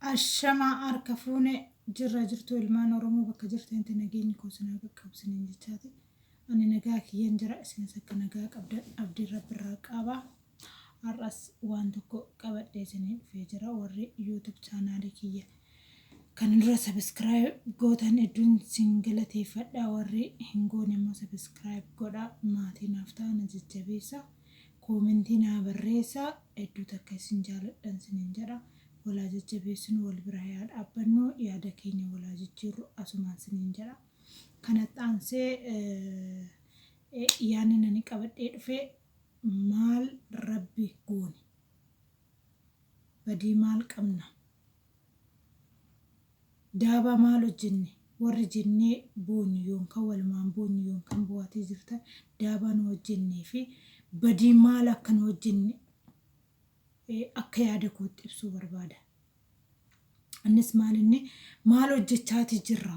Ashamaa harka fuune jirra jirtu ilmaan Oromoo bakka jirtanitti nageenyi koo isin haa qaqqabu isiniin jechaati. Ani nagaa kiyyan jira isinis akka nagaa qabdan abdiin rabbirraa qaba. Har'as waan tokko qabadhee isinii dhufee jira warri YouTube chaanaalii kiyya kan dura subscribe gootan hedduun isin galateeffadha warri hin goone immoo subscribe godha maatii naaf ta'a na jajjabeessa koomentii naa barreessa hedduu takka isin jaaladhan isiniin jedha. Wal haa jajjabeessinu, wal bira yaa dhaabbannu, yaada keenya wal haa jijjiirru asumaan siniin jedha. Kanatti aansee yaadni nani qabadhee dhufe maal rabbi goone? Badii maal qabna? Daabaa maal hojjenne? Warri jennee boonyu yoonkan walumaan boonyu yoonkan boo'atee jirtan daabaa nu hojjennee fi badii maal akka nu hojjenne akka yaada kootti ibsuu barbaada. Innis maal inni maal hojjechaati jirra?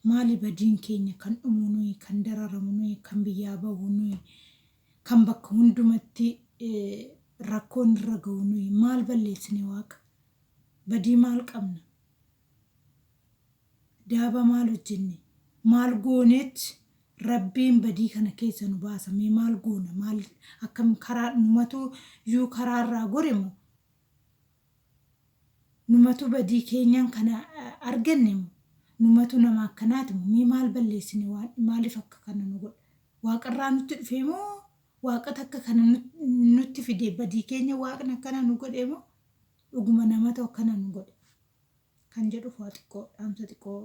Maali badiin keenya kan dhumu nuyi, kan dararamu nuyi, kan biyyaa bahu nuyi, kan bakka hundumatti rakkoon irra gahu nuyi maal balleessine waaqa? Badii maal qabna? Daaba maal hojjenne? Maal gooneet Rabbiin badii kana keessa nu baasa? Mee maal goona? Maal akkam karaa numatu yuu karaa irraa gore moo? Numatu badii keenyan kana arganne moo? Numatu nama akkanaati moo? Mee maal balleessine waan maaliif akka kana nu godha? Waaqarraa nutti dhufee moo? Waaqatu akka kana nutti fide badii keenya waaqni akkana nu godhe moo? Dhuguma namatu akkana nu godhe? Kan jedhuuf waa xiqqoo dhaamsa xiqqoo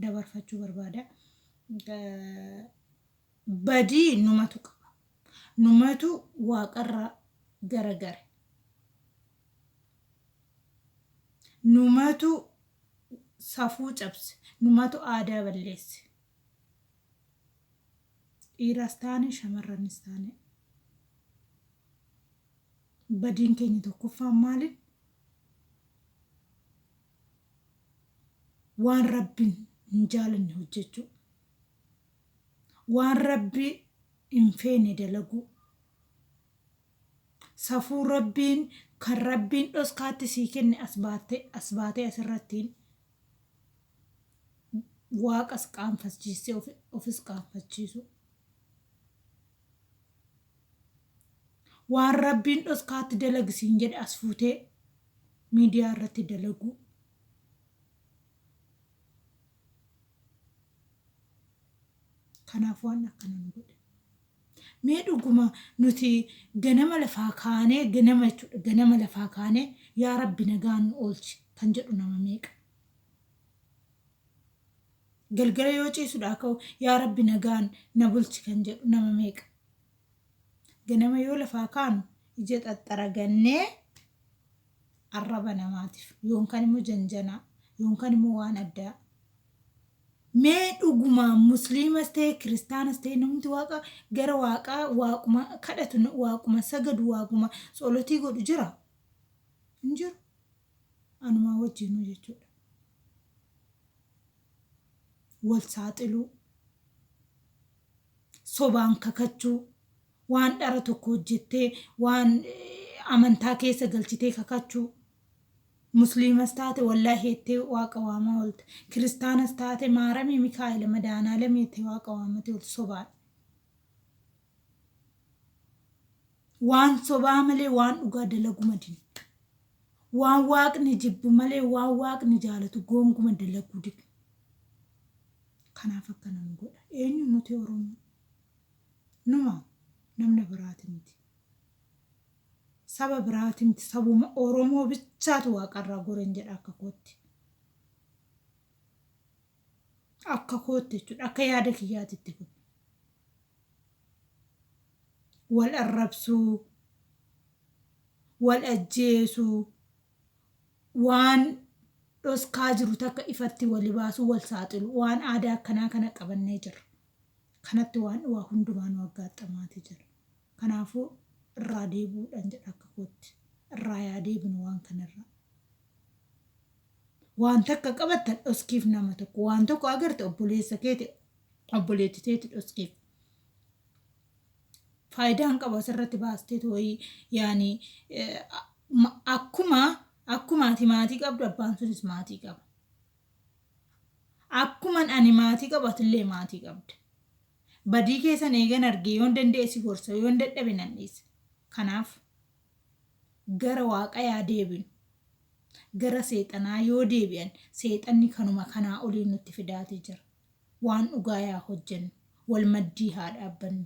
dabarfachuu barbaada. Badii numatu qaba. Numatu waaqarraa garagare. Numatu safuu cabse. Numatu aadaa balleesse. Dhiiras taane shamarranis taane. Badiin keenya tokkoffaan maali? Waan Rabbiin hin jaalanne hojjechuu. Waan Rabbi hin feene dalaguu. Safuu Rabbiin kan Rabbiin dhoskaatti sii kenne as baattee as baatee asirrattiin waaqas qaanfachiistee ofis qaanfachiisuu. Waan Rabbiin dhoskaatti dalagi siin jedhe as fuutee miidiyaa irratti dalaguu. Kanaaf waan akkana nu godhe. Mee dhuguma nuti ganama lafaa kaanee ganama jechuudha ganama lafaa kaanee yaa Rabbi nagaan nu oolchi kan jedhu nama meeqa. Galgala yoo ciisudhaa ka'u yaa Rabbi nagaan na bulchi kan jedhu nama meeqa. Ganama yoo lafaa kaanu ija xaxxaragannee arraba namaatiif yoonkaan immoo janjanaa yoonkaan immoo waan addaa. Mee dhugumaan musliimas ta'e kiristaanas ta'e namni waaqa gara waaqaa waaquma kadhatu waaquma sagadu waaquma tsolotii godhu jira? Hin jiru. Anumaa wajjinuu jechuudha. Wal saaxiluu. Sobaan kakachuu. Waan dhara tokko hojjettee waan amantaa keessa galchitee kakachuu. Musliimas taate wallaahi jettee waaqa waamaa oolte. Kiristaanas taate maaramii Mikaa'ela madaanaalamii jettee waaqa waamate oolte sobaan. Waan sobaa malee waan dhugaa dalaguma didne. Waan waaqni jibbu malee waan waaqni jaalatu goonguma dalaguu didne. Kanaaf akkana nu godha. Eenyu nuti Oromoo? Numa namna biraati miti. Saba biraati miti sabuma Oromoo bichaatu waaqarraa goren jedha akka kootti. Akka kootti jechuudha. Akka yaada kiyyaatitti kun. Wal arrabsuu, wal ajjeesuu, waan dhoskaa jiru takka ifatti wali baasuu, wal saaxilu, waan aadaa akkanaa kana qabannee jirra. Kanatti waan waa hundumaa nu aggaaxxamaati jira. Kanaafuu irraa deebi'uudhaan jedha akka kootti. Irraa yaa deebinu waan kanarraa. Waan takka qabattan dhoskiif nama tokko. Waan tokko agarte obboleessa keeti obboleetti teeti dhoskiif. Faayidaan qabu asirratti baasteetu wayii yaani Akkuma akkuma ati maatii qabdu abbaan sunis maatii qaba. Akkuman ani maatii qabu atillee maatii qabda. Badii keessan eegan argee yoon danda'e si gorsa yoon dadhabe nan dhiisa. Kanaaf gara waaqa yaa deebinu. Gara seexanaa yoo deebi'an seexanni kanuma kanaa olii nutti fidaatee jira. Waan dhugaa yaa hojjennu. Wal maddii haa dhaabbannu.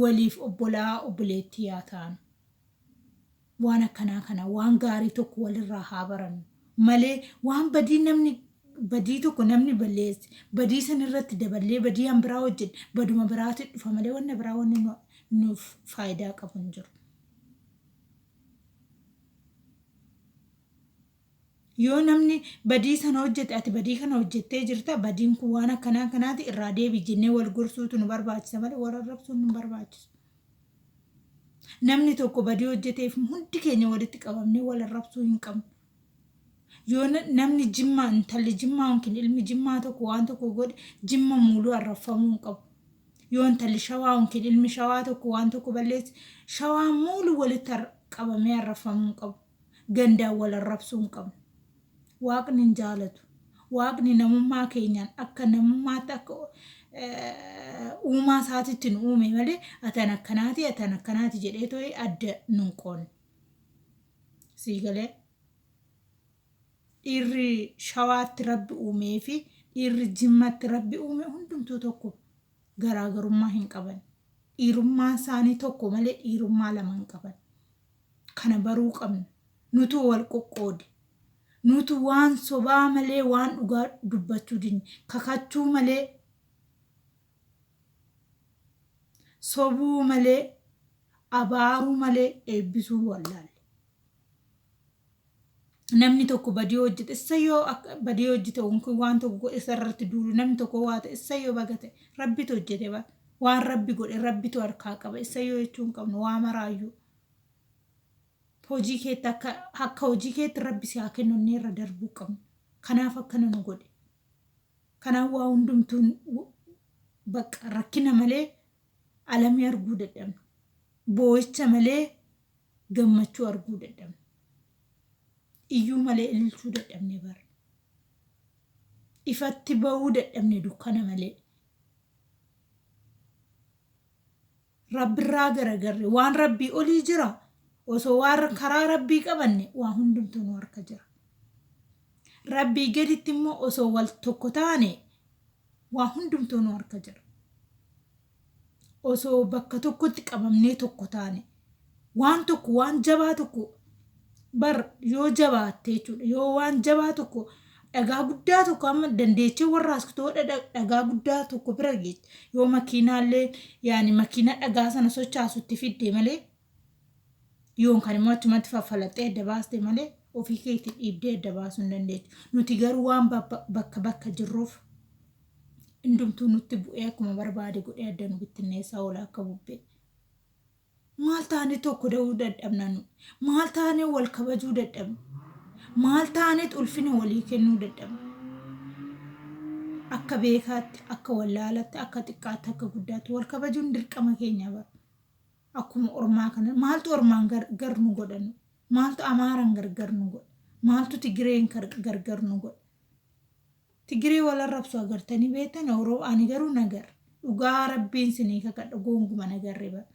Waliif obbolaa obboleettii yaa taanu. Waan akkanaa kana waan gaarii tokko walirraa haa barannu malee waan badii namni badii tokko namni balleesse badii san irratti daballee badii han biraa hojjenne baduma biraatti dhufa malee wanna biraa wanni nuuf faayidaa qabu hin jiru. Yoo namni badii sana hojjete ati badii kana hojjettee jirta badiin kun waan akkanaa kanaati irraa deebi jennee wal gorsuutu nu barbaachisa malee wal arrabsuun nu barbaachisu. Namni tokko badii hojjeteef hundi keenya walitti qabamnee wal arrabsuu hin qabnu. Yoo namni jimmaa intalli jimmaa yookiin ilmi jimmaa tokko waan tokko godhe jimma muuluu arrabfamuu hin qabu. Yoo intalli shawaa yookiin ilmi shawaa tokko waan tokko balleesse shawaa muuluu walitti qabamee arrabfamuu hin qabu. Gandaan wal arrabsuu hin qabnu. Waaqni hin jaalatu. Waaqni namummaa keenyaan akka namummaatti akka uumaa isaatitti nu uume malee atan akkanaati atan akkanaati jedhee too'ee adda nun qoonne. Sii galee dhiirri shawaatti rabbi uumee fi dhiirri jimmatti rabbi uume hundumtuu tokko garaagarummaa hin qaban. Dhiirummaan isaanii tokko malee dhiirummaa lama hin qaban. Kana baruu qabna. Nutu wal qoqqoode. Nutu waan sobaa malee waan dhugaa dubbachuu dinne. Kakachuu malee sobuu malee abaaruu malee eebbisuu wallaalle. Namni tokko badii hojjete isa yoo badii hojjete waan tokko godhe isa irratti duulu namni tokko waa ta'e isa yoo baga ta'e rabbitu hojjete bara. Waan rabbi godhe rabbitu harkaa qaba isa yoo jechuu hin qabnu waa maraayyuu. Hojii keetti akka akka hojii keetti rabbi si haa kennu inni irra darbuu qabna. Kanaaf akkana nu godhe. Kanaaf waa hundumtuun bakka rakkina malee alamii arguu dadhabne. Boo'icha malee gammachuu arguu dadhabne. Iyyuu malee ililchuu dadhabne bara. Ifatti ba'uu dadhabne dukkana malee. Rabbirraa garagarre waan rabbii olii jira osoo waan karaa rabbii qabanne waa hundumtuu nu harka jira. Rabbii gaditti immoo osoo wal tokko taane waa hundumtuu nu harka jira. Osoo bakka tokkotti qabamnee tokko taane waan tokko waan jabaa tokko bar yoo jabaatte jechuudha yoo waan jabaa tokko dhagaa guddaa tokko amma dandeechee warra askitoo dhagaa guddaa tokko bira geesse yoo makiinaallee yaani makiinaa dhagaa sana sochaasutti fidde malee yoon kan immoo achumatti faffalaxxee adda baaste malee ofii keetti dhiibdee adda baasuu hin dandeechu. Nuti garuu waan bakka bakka jirruuf hundumtuu nutti bu'ee akkuma barbaade godhee adda nu bittinneessaa oola akka bubbee. Maal taanee tokko da'uu dadhabna nu? Maal taanee wal kabajuu dadhabna? Maal taaneet ulfina walii kennuu dadhabna? Akka beekaatti, akka wallaalatti, akka xiqqaatti, akka guddaatti wal kabajuun dirqama keenya bara. Akkuma ormaa kana maaltu ormaan gar nu godha nu? Maaltu Amaaraan gargar nu godha? Maaltu Tigireen gargar nu godha? Tigiree wal arrabsu agartanii beektan ani garuu nagarre. Dhugaa rabbiin sinii kakadha goonguma nagarre bara.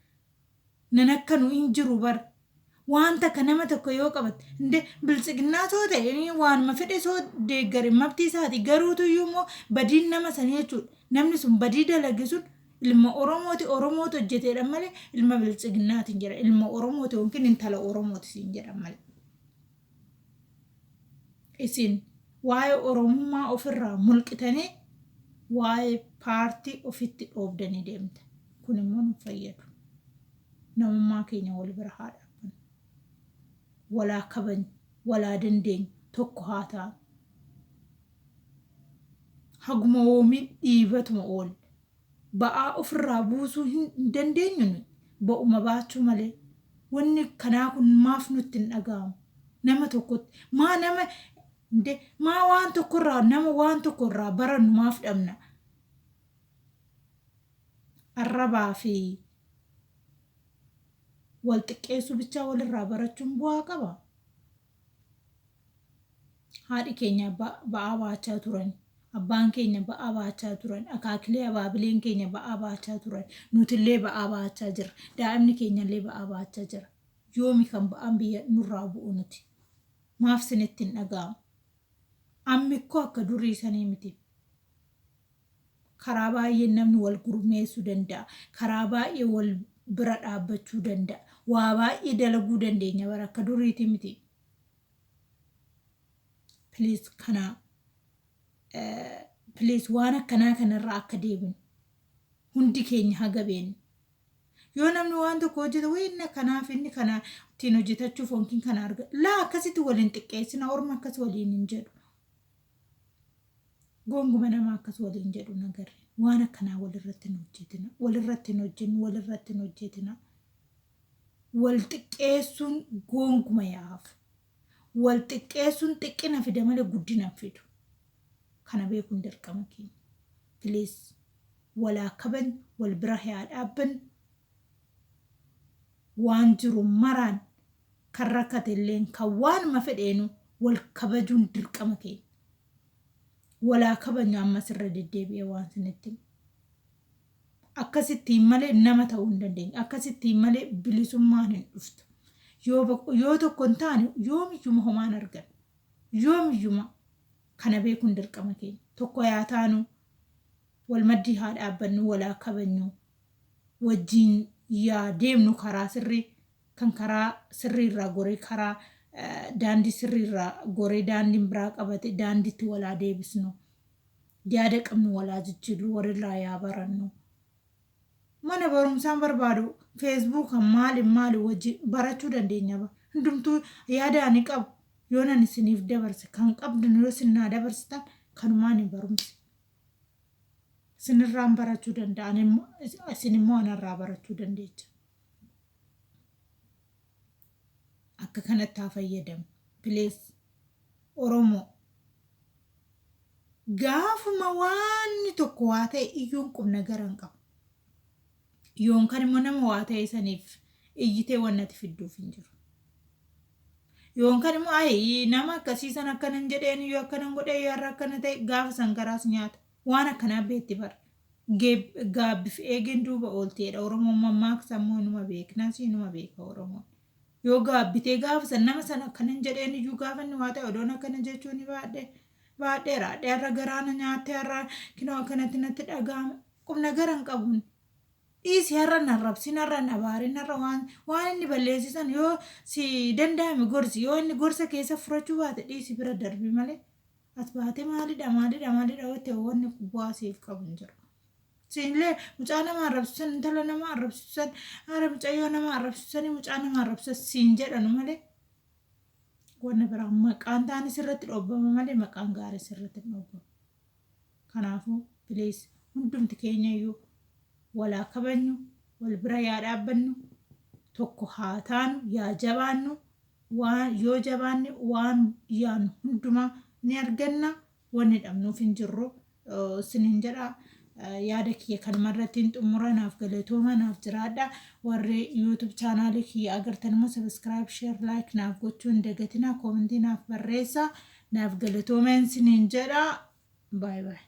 Nan akka nu hin jiru bara. Waan takka nama tokko yoo qabatte inde biltsiginnaa soo ta'e waanuma fedhe soo deeggare mabtii isaati garuutu iyyuu immoo badiin nama sanii jechuudha. Namni sun badii dalage sun ilma Oromooti Oromootu hojjeteedha malee ilma biltsiginnaatiin jedha ilma Oromooti yookiin intala Oromooti siin jedhan malee. Isin waa'ee Oromummaa ofirraa mulqitanii waa'ee paartii ofitti dhoobdanii deemta. Kun immoo nu fayyadu. Namummaa keenya wal bira haa dhaabbannu. Walaa kabajnu, walaa dandeenyu, tokko haa taanu. Haguma woomii dhiibatuma oolle. Ba'aa ofirraa buusuu hin dandeenyu nuyi. Ba'uma baachuu malee. Wanni kanaa kun maaf nutti hin dhaga'amu? Nama tokkotti maa nama maa waan tokkorraa nama waan tokkorraa barannu maaf dhabna? Arrabaa fi Wal xiqqeessuu bichaa walirraa barachuun bu'aa qaba. Haadhi keenya ba'aa baachaa turan. Abbaan keenya ba'aa baachaa turan. Akaakilee abaabileen keenya ba'aa baachaa turan. Nutillee ba'aa baachaa jirra. Daa'imni keenyallee ba'aa baachaa jira. Yoomi kan ba'aan biyya nurraa bu'u nuti? Maaf sinitti hin dhaga'amu? Ammikkoo akka durii sanii miti. Karaa baay'een namni wal gurmeessuu danda'a. Karaa baay'ee wal bira dhaabbachuu danda'a. Waa baay'ee dalaguu dandeenya bara akka duriiti miti. Please kana please waan akkanaa kanarraa akka deebinu hundi keenya haga beennu. Yoo namni waan tokko hojjete wayii inni akkanaaf inni kana ittiin hojjetachuuf yookiin kana arga. Laa akkasitti waliin xiqqeessina orma akkas waliin hin jedhu. Gonguma nama akkas waliin jedhu nagarre. Waan akkanaa walirratti hin hojjetina. Walirratti hin hojjennu, walirratti hin hojjetina. Wal xiqqeessuun gonguma yaafu. Wal xiqqeessuun xiqqina fida malee guddina hin fidu. Kana beekuun dirqama keenya. Please walaa kabajnu, wal bira haa dhaabbannu. Waan jiru maraan kan rakkate illeen kan waanuma fedheenu wal kabajuun dirqama keenya. Walaa kabajnu ammas irra deddeebi'ee waan sinitti himu. Akkasittiin malee nama ta'uu hin dandeenyu. Akkasittiin malee bilisummaan hin dhuftu. Yoo tokko hin taane yoomiyyuma homaan argan. Yoomiyyuma kana beekuun dirqama keenya. Tokko yaa taanu wal maddii haa dhaabbannu, walaa kabajnu, wajjin yaa deemnu karaa sirrii kan karaa sirrii irraa goree karaa daandii sirrii irraa goree daandiin biraa qabate daandiitti walaa deebisnu. Yaada qabnu walaa jijjiirru, walirraa yaa barannu. Mana barumsaan barbaadu feesbuuka maali maali wajjin barachuu dandeenya. Hundumtuu yaada ani qabu yoo nan isiniif dabarse kan qabdan yoo isin naa dabarsitan kanumaan hin barumsi. Isinirraan barachuu danda'an isin immoo anarraa barachuu dandeecha. Akka kanatti haa fayyadamu. Please Oromoo. Gaafuma waanni tokko waa ta'e iyyuun qubna gara hin qabu. Yoonkan immoo nama waa ta'e saniif iyyitee wanni ati fidduuf hin jiru. Yoonkan immoo ayi nama akkasii san akkanan jedheen yoo akkanan godhee yoo har'a akkana ta'e gaafa san garaas nyaata. Waan akkanaa beetti bara. Gaabbif eegeen duuba oolteedha. Oromoon mammaaksa immoo inuma beekna si inuma beeka Oromoon. Yoo gaabbitee gaafa san nama sana akkanan jedheen iyyuu gaafa inni waa ta'e odoon akkana jechuu ni baadhe. Baadheera har'a garaana nyaattee har'a kinoo akkanatti natti dhaga'ame. Qubna gara hin qabuun. Dhiisi har'a na arrabsin har'a na abaarin har'a waan waan inni balleessisan yoo si danda'ame gorsi yoo inni gorsa keessa furachuu baate dhiisi bira darbi malee as baate maalidha maalidha maalidha yoo ta'e wanni bu'aa siif qabu hin jiru. Siinillee mucaa nama arrabsisan intala nama arrabsisan haara mucayyoo nama arrabsisan mucaa nama arrabsisan siin jedhanu malee wanna biraa maqaan taane sirratti dhobbama malee maqaan gaarii sirratti hin dhobbamu. Kanaafuu please hundumti keenya iyyuu walaa kabajnu wal bira yaa dhaabbannu tokko haa taanu yaa jabaannu waan yoo jabaanne waan yaannu hundumaa ni arganna wanni dhabnuuf hin jirru sinin jedha. Yaada kiyya kanuma irratti hin xumura naaf galatooma naaf jiraadha. Warri YouTube chaanaalii kiyya agartan immoo subscribe, share, like naaf gochuu hin dagatinaa, koomentii naaf barreessa naaf galatooma sinin jedha. Bye bye.